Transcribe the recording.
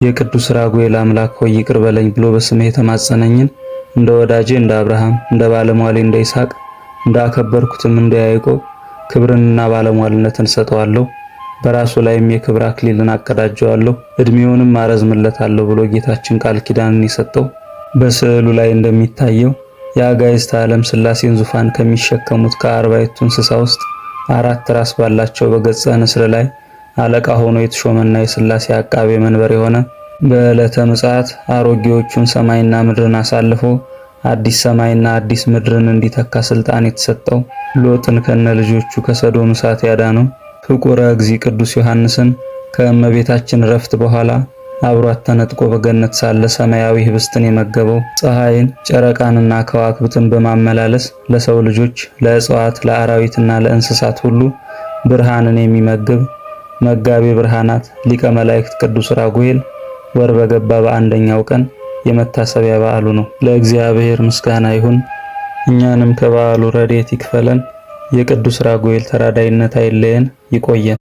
የቅዱስ ራጉኤል አምላክ ሆይ ይቅር በለኝ ብሎ በስምህ የተማጸነኝን እንደ ወዳጄ እንደ አብርሃም እንደ ባለሟሌ እንደ ይስሐቅ እንደ አከበርኩትም እንደ ያዕቆብ ክብርንና ባለሟልነትን ሰጠዋለሁ፣ በራሱ ላይም የክብር አክሊልን አቀዳጀዋለሁ፣ እድሜውንም አረዝምለታለሁ ብሎ ጌታችን ቃል ኪዳንን የሰጠው በስዕሉ ላይ እንደሚታየው የአጋዕዝተ ዓለም ሥላሴን ዙፋን ከሚሸከሙት ከአርባዕቱ እንስሳ ውስጥ አራት ራስ ባላቸው በገጸ ንስር ላይ አለቃ ሆኖ የተሾመና የሥላሴ አቃቤ መንበር የሆነ በዕለተ ምጽአት አሮጌዎቹን ሰማይና ምድርን አሳልፎ አዲስ ሰማይና አዲስ ምድርን እንዲተካ ስልጣን የተሰጠው ሎጥን ከነ ልጆቹ ከሰዶም እሳት ያዳነው ፍቁረ እግዚእ ቅዱስ ዮሐንስን ከእመቤታችን ረፍት በኋላ አብሯት ተነጥቆ በገነት ሳለ ሰማያዊ ህብስትን የመገበው ፀሐይን ጨረቃንና ከዋክብትን በማመላለስ ለሰው ልጆች ለእጽዋት፣ ለአራዊትና ለእንስሳት ሁሉ ብርሃንን የሚመግብ መጋቤ ብርሃናት ሊቀ መላእክት ቅዱስ ራጉኤል ወር በገባ በአንደኛው ቀን የመታሰቢያ በዓሉ ነው። ለእግዚአብሔር ምስጋና ይሁን። እኛንም ከበዓሉ ረድኤት ይክፈለን። የቅዱስ ራጉኤል ተራዳይነት አይለየን። ይቆየን።